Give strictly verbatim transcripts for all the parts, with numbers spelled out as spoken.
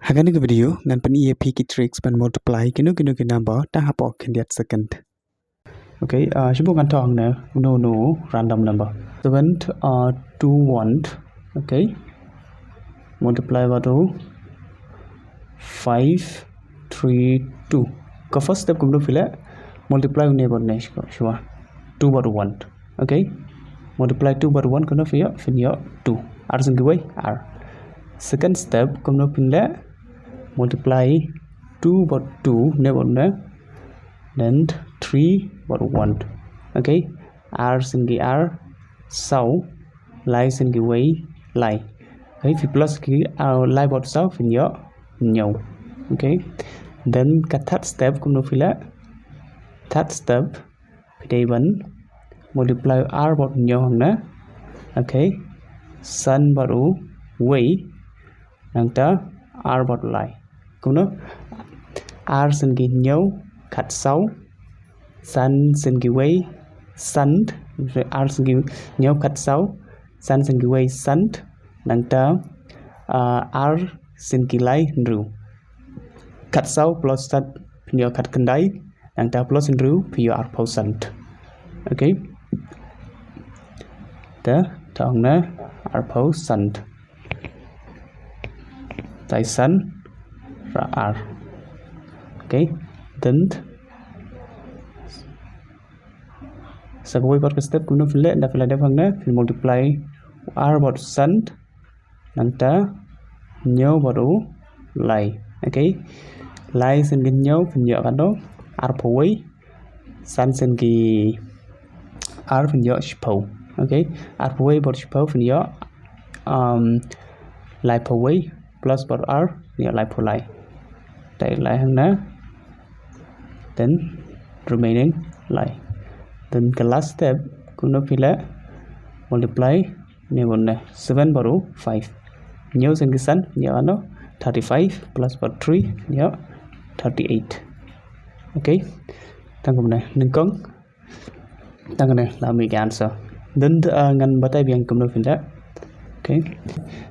Ha kane ka video ngan pyni ïa phi ki tricks ban multiply kino kino ki number tang hapoh khyndiat second. Okay, uh, shu buh ngan thoh hangne, no, no, random number. Seven, uh, two, one, okay. Multiply bad u five, three, two. Ka first step kumno phi leh, multiply une bad une shuwa. Two bad one. Okay. Multiply two bad one kumno phi ïoh, phin ïoh two. Ar sien kiwei, ar. Second step kumno phin leh, multiply two bad two, une bad une. Then three bad one. Okay. Ar sien ki ar, saw, lai sien kiwei, lai. Okay, phi plus ki, uh, lai bad saw phin ïoh hynñiew. Okay. Then ka third step kumno phi leh? Third step phi dei ban multiply ar bad hynñiew hangne. Okay. San bad u wei, nangta ar bad lai. Kumno? Ar sien ki hynñiew, khatsaw. San sien kiwei, san. Ar sien ki hynñiew, khatsaw. San sien kiwei, san. Nangta, uh, ar sien ki lai, hynriew. Khatsaw plus san phin ïoh khatkhyndai. Nangta plus hynriew phi ïoh arphew san. Okay. Te, te hangne arphew san. Te san, ra ar. Okay. Then sa kawei pat ka step kumno phin leh, ynda phi la dep hangne, phin multiply ar bad san, nangta hynñiew bad u lai. Okay. Lai sien ki hynñiew phin ïoh katno? Arphew wei. San sien ki ar phin ïoh shiphew. Okay. Arphew wei bad shiphew phin ïoh, um, laiphew wei plus bad ar phin ïoh laiphew lai. Te lai hangne. Then remaining lai. Then ka last step kumno phi leh, multiply une bad une, seven bad u five. Hynñiew sien ki san phin ïoh katno? Thirty-five plus bad three phin ïoh thirty-eight. Okay. Tang kumne, nyngkong. Tang kumne la mih ka answer. Then, uh, ngan batai biang kumno phin leh. Okay.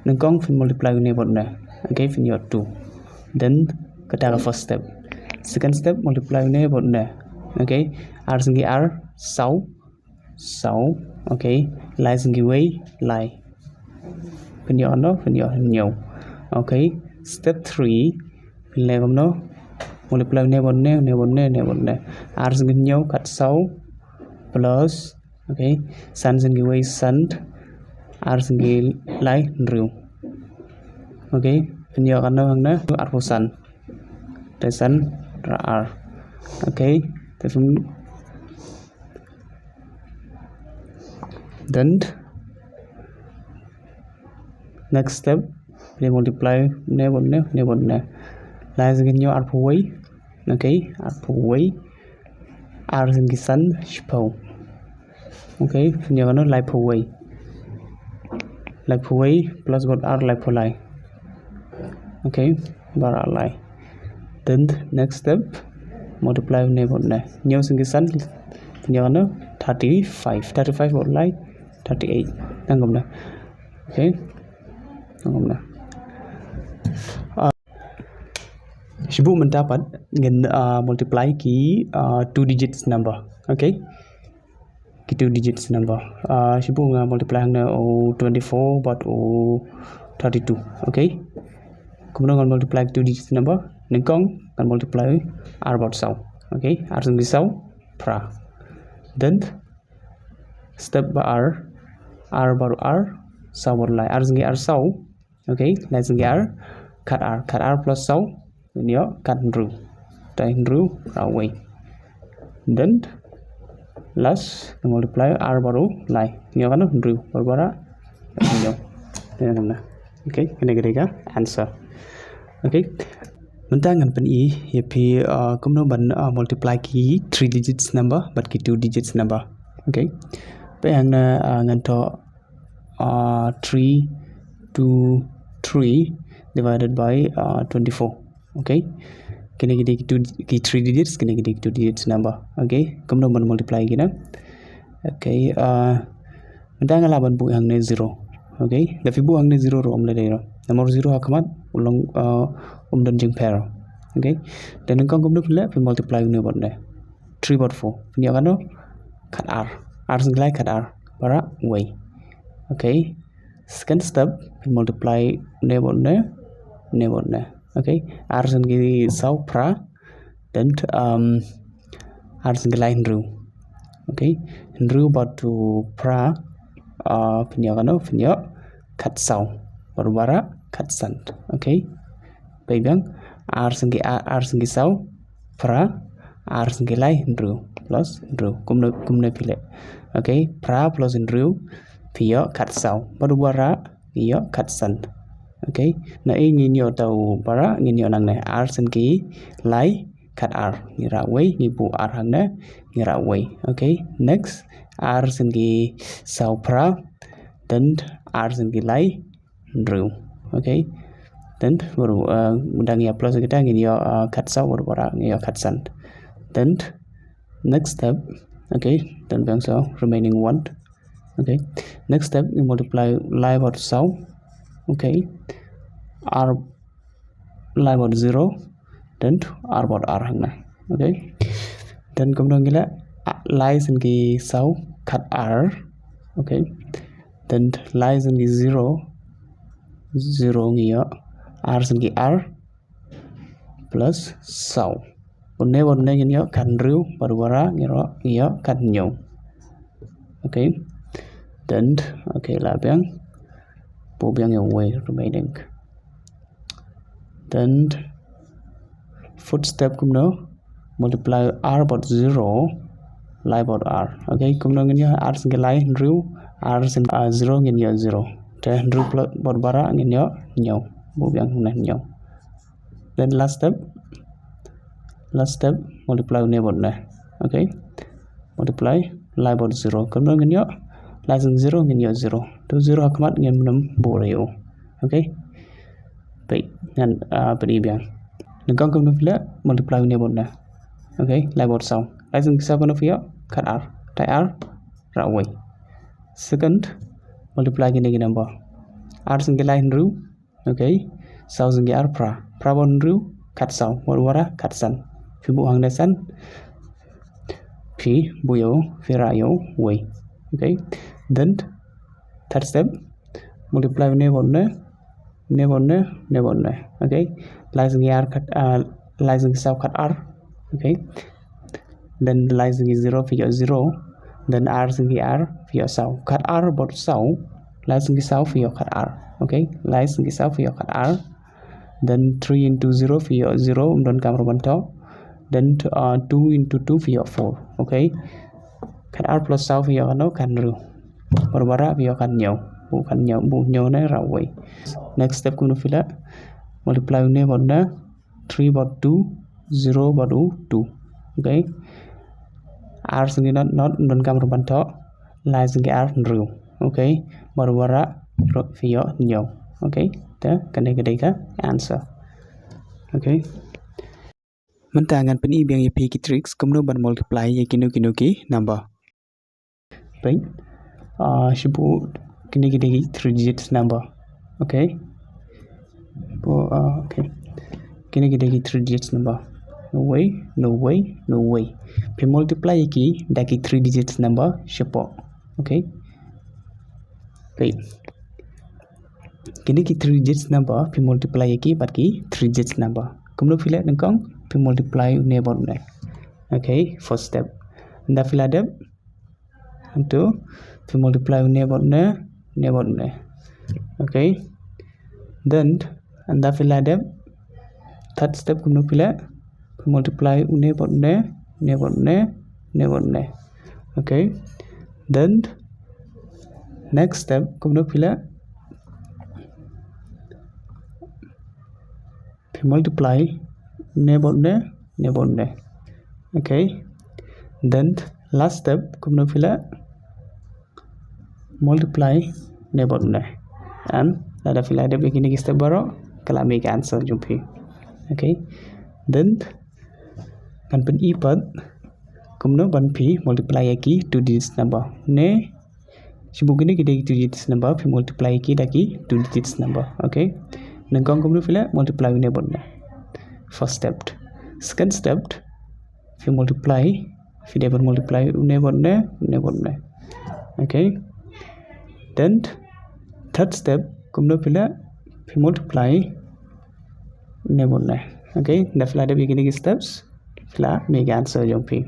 Nyngkong phin multiply une bad une. Okay, phin ïoh two. Then kata ka first step. Second step, multiply une bad une. Okay. Ar sien ki ar, saw. Saw. Okay. Lai sien kiwei, lai. Phin ïoh katno? Phin ïoh hynñiew. Okay. Step three. Phin leh kumno? Multiply une bad une, une bad une, une bad une. Ar sien ki hynñiew, khatsaw. Plus. Okay. San sien kiwei, san. Ar sien ki lai, hynriew. Okay. Phin ïoh katno hangne? Arphew san. Te san, ra ar. Okay. Te phin Then next step, phin multiply une bad une, une bad une. Lai sien ki hynñiew arphew wei. Okay, arphew wei. Ar sien ki san, shiphew. Okay, phin ïoh katno? Laiphew wei. Laiphew wei plus bad ar, laiphew lai. Okay, baroh lai. Then next step, multiply une bad une. Hynñiew sien ki san, phin ïoh katno? Thirty-five. Thirty-five bad lai, thirty-eight. Tang kumne. Okay. Tang kumne. Ah, shu buh mynta pat ngin, ah, multiply ki, ah, two digits number. Okay. Ki two digits number. Ah, shu buh nga multiply hangne u twenty-four bad u thirty-two. Okay. Kumno ngan multiply ki two digits number? Nyngkong ngan multiply ar bad saw. Okay. Ar sien ki saw, phra. Then step ba ar, ar bad ar, saw bad lai. Ar sien ki ar saw. Okay, lai sien ki ar, khat ar, khat ar plus saw, phin ïoh khathynriew. Te hynriew, ra wei. Then last, multiply ar bad u lai. Phin ïoh katno? Hynriew. Baroh baroh, hynñiew. Te kumne. Okay, kane ka dei ka answer. Okay. Mynta ngan pyni ïa phi, uh, kumno ban, uh, multiply ki three digits number bad ki two digits number. Okay. Peit hangne, uh, ngan thoh uh, three two three divided by, uh, twenty-four. Okay. Kine ki dei ki two, ki three digits, kine ki dei ki two digits number. Okay. Kumno ban multiply kine? Okay. Uh, mynta nga lah ban buh hangne zero. Okay. Lada phi buh hangne zero ruh ym lei dei ruh. Namar zero ha khmat u long, uh, um don jingpher. Okay. Te nyngkong kumno phi leh, phi multiply une bad une. Three bad four. Phin ïoh katno? Khat ar. Ar sien ki lai khat ar. Baroh wei. Okay. Second step, phin multiply une bad une, une bad une. Okay. Ar sien ki saw phra. Then, um, ar sien ki lai hynriew. Okay. Hynriew bad u phra, uh, phin ïoh katno? Phin ïoh khat saw. Bad baroh khat san. Okay. Peit biang, ar sien ki ar, ar sien ki saw phra, ar sien ki lai hynriew, plus hynriew. Kumno, kumno phi leh? Okay, phra plus hynriew, phi ïoh khat saw. Bad u baroh ngi ïoh khat san. Okay, na ei ngin ïoh, uta u baroh ngin ïoh nangne, ar sien ki lai khat ar. Ngi rah wei, ngi buh ar hangne, ngi rah wei. Okay, next, ar sien ki saw phra, then ar sien ki lai hynriew. Okay. Then, uh, dang ïa plus kita ngin ïoh, uh, khat saw, bad baroh ngin ïoh khat san. Then, next step. Okay. Then, biang, so remaining one. Okay. Next step, ngin multiply lai bad saw. Okay. Ar lai bad zero. Then, ar bad ar hangne. Okay. Then, kumno ngi leh, a, lai sien ki saw khat ar. Okay. Then lai sien ki zero, zero ngi ïoh, ar sien ki ar, plus saw. Une bad une ngin ïoh khat hynriew, bad baroh ngi ïoh, ngi ïoh khat hynñiew. Okay. Then, okay, la biang. Buh biang ïa uwei remaining. Then fourth step kumno? Multiply ar bad zero, lai bad ar. Okay, kumno ngin ïoh, ar sien ki lai hynriew, ar sien, uh, zero ngin ïoh zero. Te hynriew plus bad baroh ngin ïoh hynñiew. Buh biang hangne hynñiew. Then last step. Last step, multiply une bad une. Okay. Multiply lai bad zero. Kumno ngin ïoh? Lai sien zero ngin ïoh zero. To zero ha khmat ngin ym buh ruh. Okay. Peit, ngan, ah, pyni biang. Nyngkong kumno phi leh, multiply une bad une. Okay, lai bad saw. Lai sien ki saw kumno phi ïoh? Khat ar. Te ar, rah wei. Second, multiply kine ki number. Ar sien ki lai hynriew. Okay. Saw sien ki ar phra. Phra bad hynriew, khat saw. Bad baroh khat san. Phi buh hangne san. Phi buh ïa u, phi rah ïa uwei. Okay. Then, third step, multiply une bad une, une bad une, une bad une. Okay. Lai sien ki ar khat, ah, lai sien ki saw khat ar. Okay. Then lai sien ki zero phi ïoh zero. Then ar sien ki ar phi ïoh saw. Khat ar bad saw. Lai sien ki saw phi ïoh khat ar. Okay. Lai sien ki saw phi ïoh khat ar. Then three into zero phi ïoh zero, ym donkam ruh ban thoh. Then, uh, two into two phi ïoh four. Okay. Khat ar plus saw phi ïoh katno? Khat hynriew. Bad baroh phi ïoh khat hynñiew. Buh khat hynñiew, buh hynñiew ne rah wei. Next step kumno phi leh? Multiply une bad une, three bad two, zero bad u two. Okay. Ar sien ki not, not, ym donkam ruh ban thoh. Lai sien ki ar hynriew. Okay. Bad baroh ruh phi ïoh hynñiew. Okay. Te kane ka dei ka answer. Okay. Mynta ngan pyni biang ïa phi ki tricks kumno ban multiply ïa kino kino ki number. Peit. Ah, shu buh kine ki dei ki three digits number. Okay. Buh, ah, okay. Kine ki dei ki three digits number. No way, no way, no way. Phi multiply ïa ki da ki three digits number shapoh. Okay. Peit. Kine ki three digits number phi multiply ïa ki bad ki three digits number. Kumno phi leh nyngkong? Phi multiply une bad une. Okay, first step. Ynda phi la dep, to phi multiply une bad une, une bad une. Okay. Then ynda phi la dep, third step kumno phi leh? Phi multiply une bad une, une bad une, une bad une. Okay. Then next step kumno phi leh? Phi multiply une bad une, une bad une. Okay. Then last step kumno phi leh? Multiply une bad une. And lada phi la dep ïa kine ki step baroh, ka la mih ka answer jong phi. Okay. Then ngan pyni pat kumno ban phi multiply ïa ki two digits number. Ne, shu buh kine ki dei ki two digits number, phi multiply ïa ki da ki two digits number. Okay. Nyngkong kumno phi leh, multiply une bad une. First step. Second step, phi multiply, phi dei ban multiply une bad une, une bad une. Okay. Then third step, kumno phi leh, phi multiply une bad une. Okay, da phi la dep ïa kine ki steps, phi la mih ïa ka answer jong phi.